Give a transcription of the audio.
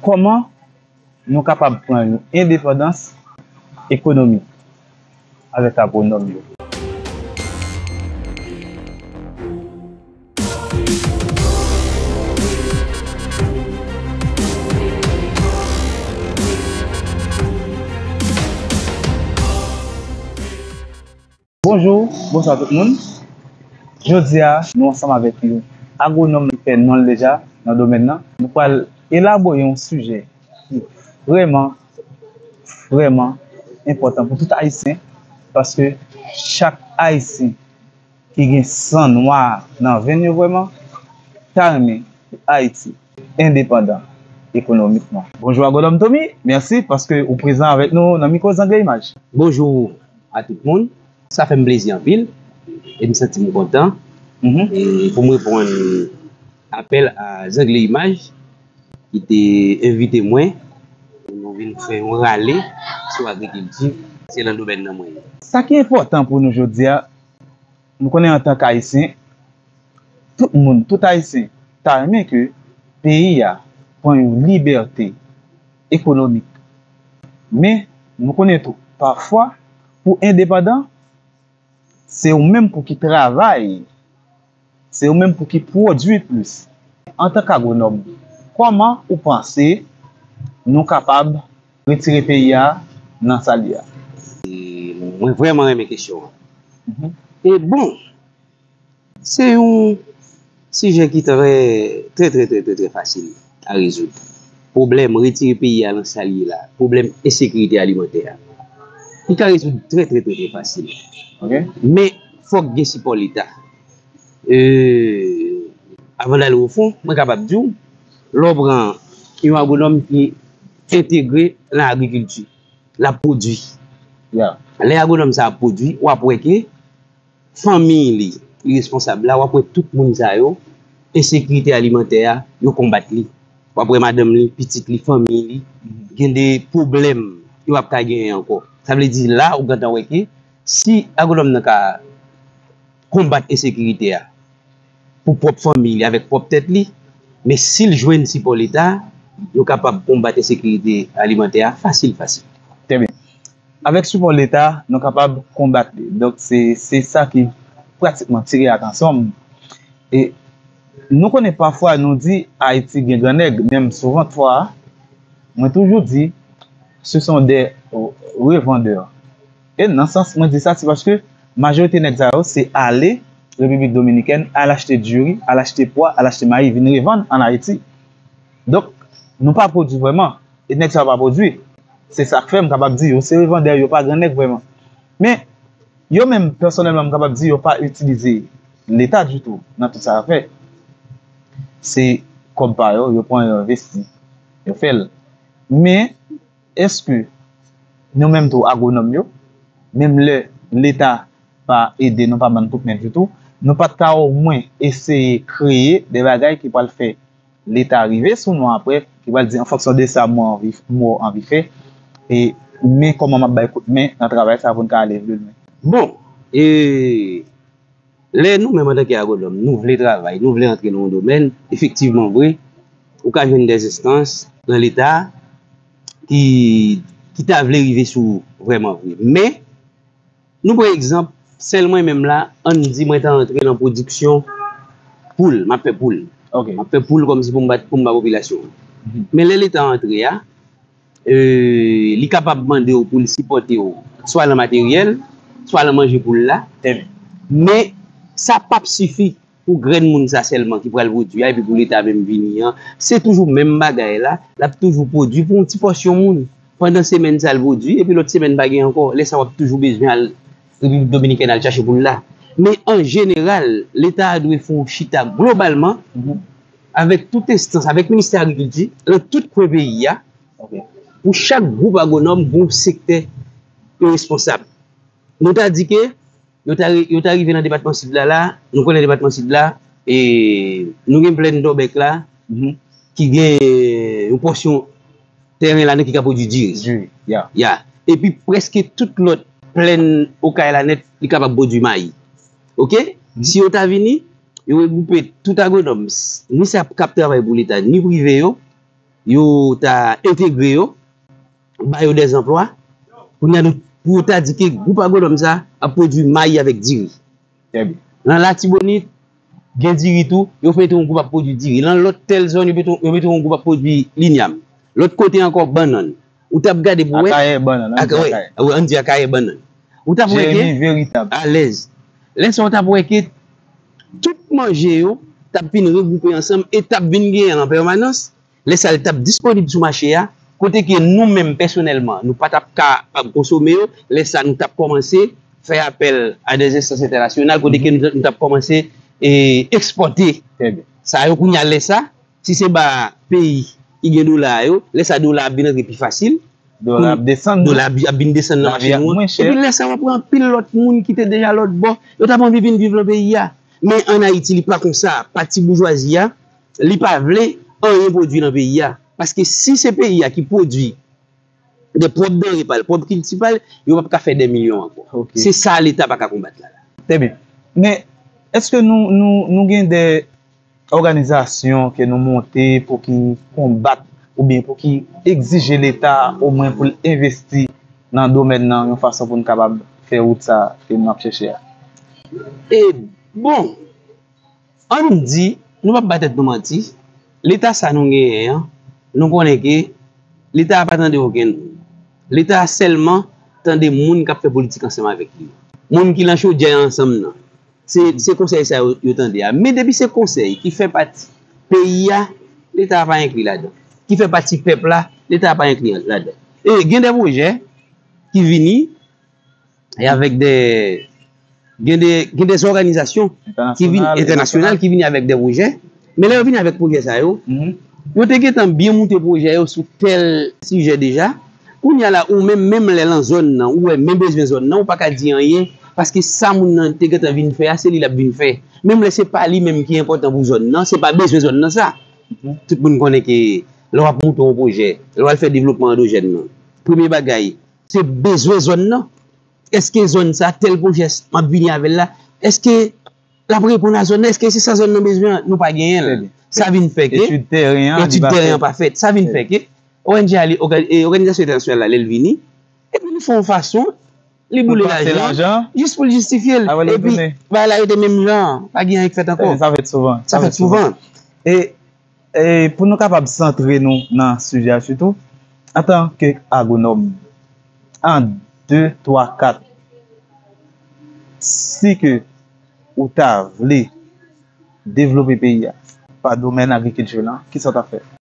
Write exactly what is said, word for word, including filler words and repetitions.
Kòman nou kapab pran yon endepandans ekonomik avèk agwonòm yo? Bonjou, bonswa tout moun. Jodi a, nou ansanm avèk yon agwonòm ki fè non l deja nan domèn nan. Nou pral elabore yon sijè ki vrèman, vrèman enpòtan pou tout Ayisyen, paske chak Ayisyen ki gen san nwa nan venn yo vrèman, ta renmen pou Ayiti endepandan ekonomikman. Bonjou, agwonòm Tommy, mèsi paske ou prezan avèk nou nan mikwo Zangle Imaj. Bonjou a tout moun, sa fè m plezi anpil e m santi m kontan, mhm, e pou m reponn apèl a Zangle Imaj ki te envite mwen pou nou vin fè yon rale sou agrikilti, se nan domèn nan mwen ye. Sa ki enpòtan pou nou jodi a, nou konnen antank Ayisyen, tout moun, tout Ayisyen ta renmen ke peyi a pran yon libète ekonomik. Men, nou konnen tou, pafwa, pou endepandan, se ou menm pou ki travay, se ou menm pou ki pwodui plis. Antank agwonòm, kòman ou panse nou kapab retire peyi a nan sa l ye a? E mwen vrèman renmen kesyon an. Mhm. E bon, se yon sijè ki trè, trè, trè, trè, trè, trè fasil a rezoud. Pwoblèm retire peyi a nan sa l ye la, pwoblèm ensekirite alimantè a, li ka rezoud trè, trè, trè, trè fasil. Ok. Men, fòk gen sipò Leta. E, avan n ale o fon, mwen kapab di w, lè w pran yon agwonòm ki entegre nan agrikilti, l ap pwodui. Ya. Lè agwonòm sa ap pwodui, w ap wè ke fanmi li, li responsab la, w ap wè tout moun sa yo, ensekirite alimantè a, yo konbat li. W ap wè madanm li, pitit li, fanmi li, gen de pwoblèm yo ap ka genyen ankò. Sa vle di la, ou gentan wè ke si agwonòm nan ka konbat ensekirite a pou pwòp fanmi li, avèk pwòp tèt li, men si l jwenn sipò Leta, yo kapab konbat ensekirite alimantè a fasil, fasil. Trè byen. Avèk sipò Leta, nou kapab konbat li. Donk, se, se sa ki pratikman tire atansyon m. E nou konnen pafwa nou di Ayiti gen gran nèg, men m souvantfwa, mwen toujou di, ce sont des revendeurs. E nan sans mwen di sa, se paske majorite nèg sa yo, se ale Repiblik Dominikèn, al achte diri, al achte pwa, al achte mayi, vin revann ann Ayiti. Donk, nou pa pwodui vrèman. E nèg sa yo pa pwodui. Se sa k fè m kapab di yo se revandè, yo pa gran nèg vrèman. Men, yo menm, pèsonèlman, m kapab di yo pa itilize Leta ditou nan tout sa y ap fè. Se kòb pa yo, yo pran, yo envesti, yo fè l. Men, èske nou menm tou, agwonòm yo, menm lè Leta pa ede nou, pa ban n kout men ditou, nou pa t ka omwen eseye kreye de bagay ki pral fè Leta rive sou nou apre, ki pral di, an fonksyon de sa mwen anvi, mwen anvi fè, e men kòman m ap bay kout men nan travay sa pou n ka ale pli lwen. Bon, e lè nou menm antanke agwonòm, nou vle travay, nou vle antre nan yon domèn, efektivman vre, ou ka jwenn dèz enstans nan Leta ki, ki ta vle rive sou ou vrèman vre. Men, nou pran egzanp, sèl mwen menm la, ann di mwen ta antre nan pwodiksyon poul, m ap fè poul. Ok. M ap fè poul kòmsi pou m ba, pou m ba popilasyon an. Mhm. Men lè Leta antre a, e, li kapab mande w pou l sipòte w, swa nan materyèl, swa nan manje poul la. Trè byen. Men, sa p ap sifi pou grenn moun sa sèlman ki pral pwodui a, epi pou Leta menm vini an, se toujou menm bagay la, l ap toujou pwodui pou yon ti pòsyon moun. Pandan semèn sa l pwodui, epi lòt semèn pa gen ankò. Lè sa w ap toujou bezwen al Repiblik Dominikèn al chache poul la. Men an jeneral, Leta a dwe fè yon chita globalman, mhm, avèk tout enstans, avèk Ministè Agrikilti, nan tout kwen peyi a, ok, pou chak gwoup agwonòm, gen yon sektè yo responsab. Nou ta di ke yo ta, yo ta rive nan depatman Sid la, la, nou konnen depatman Sid la, e nou gen plèn Dòbèk la, mhm, ki gen yon pòsyon teren ladan ki ka pwodui diri. Diri, ya. Ya. Epi prèske tout lòt plèn Okay la nèt, li kapab pwodui mayi. Ok? Mhm. Si yo ta vini, yo regwoupe tout agwonòm, s-, ni sa k ap travay pou Leta, ni prive yo, yo ta entegre yo, ba yo dèzanplwa. Kounye a nou, pou yo ta di ke gwoup agwonòm sa ap pwodui mayi avèk diri. Trè byen. Nan Latibonit, gen diri tou, yo mete yon gwoup ap pwodui diri. Nan lòt tèl zòn, yo mete, yo mete yon gwoup ap pwodui linyam. Lòt kote ankò, bannann. Ou t ap gade pou wè. Akayè, bannann, ann di Akayè. Wi, ann di Akayè, bannann. Ou t ap wè ke Jeremi veritab. Alèz. Lè sa, ou t ap wè ke tout manje yo t ap vin regwoupe ansanm e t ap vin genyen an pèmanans. Lè sa, li t ap disponib sou mache a, kote ke nou menm pèsonèlman, nou pa t ap ka ap konsome yo, lè sa, nou t ap kòmanse fè apèl a des instances internationales, kote ke nou, nou t ap kòmanse e, ekspòte. Trè byen. Sa yo kounye a, lè sa, si se ba peyi ki gen dola yo, lè sa, dola ap vin rantre pi fasil. Dola ap desann, non? Dola ap, ap vin desann nan mache nou an. Lavi ap mwen chè. Epi lè sa, w ap wè anpil lòt moun ki te deja lòt bò, yo t ap anvi vin viv nan peyi a. Men ann Ayiti, li pa konsa. Pati boujwazi a, li pa vle anyen pwodui nan peyi a. Paske si se peyi a ki pwodui de pwòp danre pa l, pwòp kilti pa l, yo p ap ka fè dè milyon ankò. Ok. Se sa Leta pa ka konbat la. Trè byen. Men, èske nou, nou, nou gen de òganizasyon ke nou monte pou ki konbat oubyen pou ki egzije Leta omwen pou l envesti nan domèn nan yon fason pou n kapab fè wout sa ke n ap chèche a? E, bon, ann di, nou p ap ba tèt nou manti, Leta sa nou genyen an, nou konnen ke Leta a pa tande okenn moun. Leta a sèlman tande moun k ap fè politik ansanm avèk li. Moun ki nan chodyè a ansanm nan. Se, se konsèy sa yo, yo tande a. Men depi se konsèy ki fè pati peyi a, Leta a pa enkli ladan. Ki fè pati pèp la, Leta a pa enkli ladan. E gen de pwojè ki vini, e avèk de, gen de, gen de òganizasyon ki vin, entènasyonal, ki vini avèk de pwojè. Men lè yo vini avèk pwojè sa yo, yo te gentan byen moute pwojè yo sou tèl sijè deja. Kounye a la, ou menm, menm lè lan zòn nan, ou wè men bezwen zòn nan, ou pa ka di anyen, paske sa moun nan te gentan vin fè a, se li l ap vin fè. Menm lè se pa li menm ki enpòtan pou zòn nan, se pa bezwen zòn nan sa. Tout moun konnen ke lè w ap moute yon pwojè, lè w al fè devlopman andojèn nan, premye bagay, se bezwen zòn nan. Èske zòn sa, tèl pwojè m ap vini avè l la, èske l ap reponn a zòn nan? Èske se sa zòn nan bezwen an? Nou pa genyen l. Sa vin fè ke etid tèren an, etid tèren an pa fèt. Sa vin fè ke O N G a, li, òga-, e, òganizasyon entènasyonal la, lè l vini, epi li fè yon fason, li boule lajan an, jis pou l jistifye l. Epi, bagay la rete menm jan an, pa gen anyen k fèt ankò. Sa fèt souvan. Sa fèt souvan. E, e pou nou kapab santre nou nan sijè a sitou, antanke agwonòm, an de, twa, kat, si ke ou ta vle devlope peyi a pa domèn agrikilti lan, kisa w t ap fè?